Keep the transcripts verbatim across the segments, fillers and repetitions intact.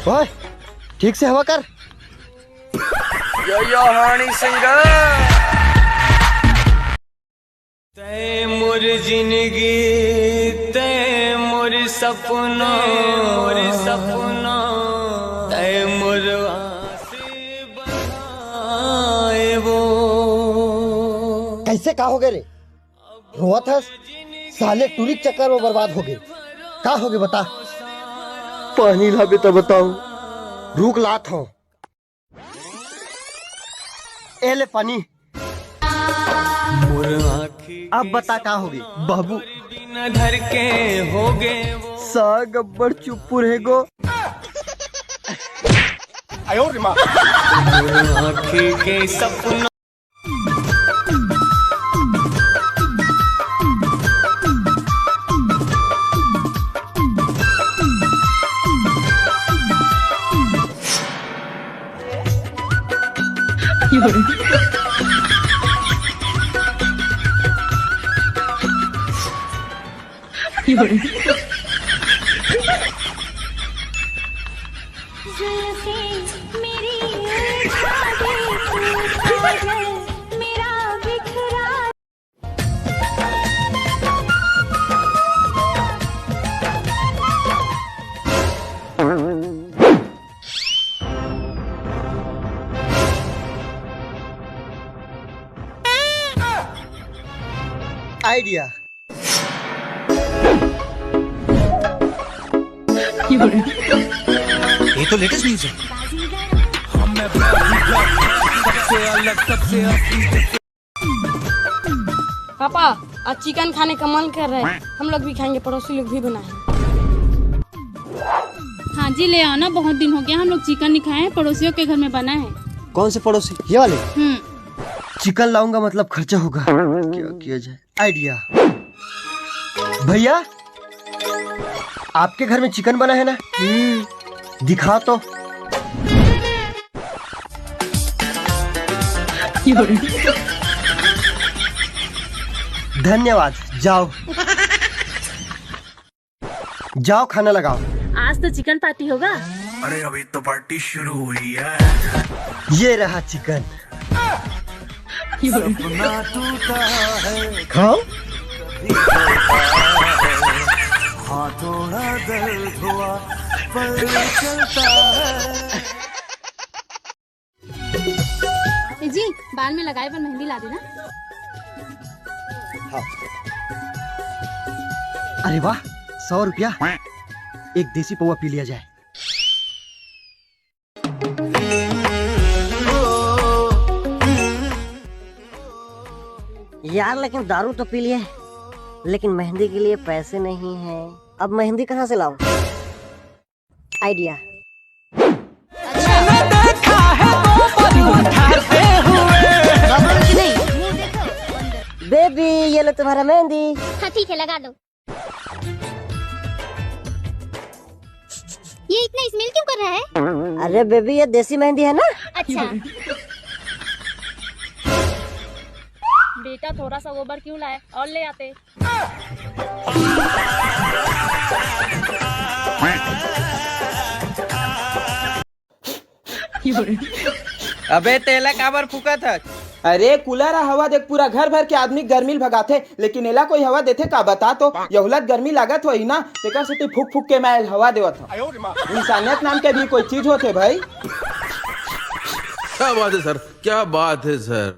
ओए, ठीक से हवा कर। यो, यो, हनी सिंह। तै मोर जिंदगी, तै मोर सपना, मोर सपना, तै मोर आस बनाए वो। कैसे का हो गए रे? रोवत हस? साले टूरी के चक्कर में बर्बाद हो गए। का हो गए बता? पानी लाबे त बताओ। रुक लात हो। ए ले पानी। अब बता का होगे बहबू? बिना घर के होगे वो। सा गब्बर चुप्पू रहे गो। आँखी के सपना। जुल्फे मेरी उलझा दे तू काजल, मेरा बिखरा। Idea। ये तो लेटेस्ट न्यूज है। पापा, आज चिकन खाने का मन कर रहा है, हम लोग भी खाएंगे, पड़ोसी लोग भी बनाए हैं। हाँ जी, ले आओ ना, बहुत दिन हो गया हम लोग चिकन नहीं खाए हैं, पड़ोसियों के घर में बना है। कौन से पड़ोसी? ये वाले? हम्म। चिकन लाऊंगा मतलब खर्चा होगा। क्या किया जाए? Idea। भैया, आपके घर में चिकन बना है ना? हम्म। दिखाओ तो। धन्यवाद, जाओ। जाओ खाना लगाओ। आज तो चिकन पार्टी होगा। अरे अभी तो पार्टी शुरू हुई है। ये रहा चिकन। खाओ। ए जी, बाल में लगाए बर मेहंदी ला देना। हाँ। अरे वाह, सौ रुपया। एक देसी पौवा पी लिया जाए। यार, लेकिन दारू तो पी लिए, लेकिन मेहंदी के लिए पैसे नहीं है। अब मेहंदी कहाँ से लाऊं? Idea। बेबी, ये लो तुम्हारा मेहंदी। हाँ, ठीक है, लगा दो। ये इतना स्मेल क्यों कर रहा है? अरे बेबी, ये देसी मेहंदी है ना। अच्छा। बेटा, थोड़ा सा गोबर क्यों लाए, और ले आते। अबे तेला काबर फूकत हस? अरे कूलर ह हवा देके पूरा घर भर के आदमी के गर्मी ल भगाथे, लेकिन एला कोई हवा देथे का बता तो? यहूला त गर्मी लागत होही ना, तेकर सेती फूक फूक के मैं हवा देवत हूँ। इंसानियत नाम के भी कोई चीज होथे भाई? क्या बात है सर, क्या बात है सर।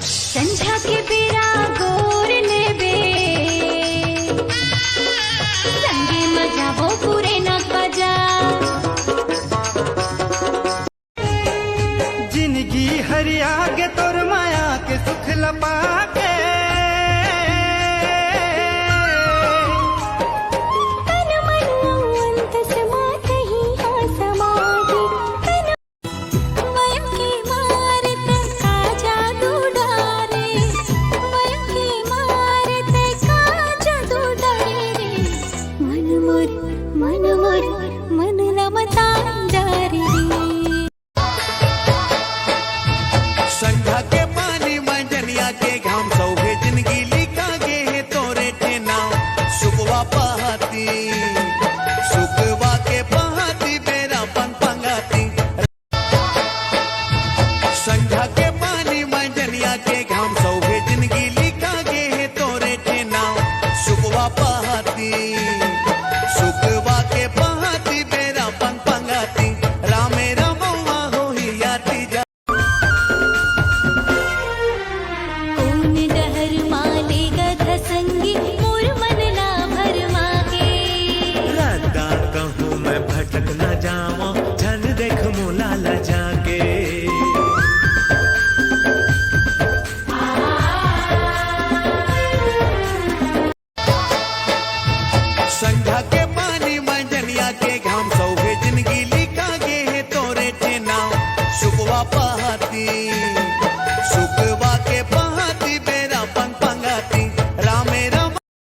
संझा के बेरा गोर लेबे, संगे म जाबो पुरैना बाजार। जिनगी हरिया गे तोर माया के सुख ल पाके। तन मन अउ अंत समा कहीं हा समागे। तन के नाम सुगवा पहाती।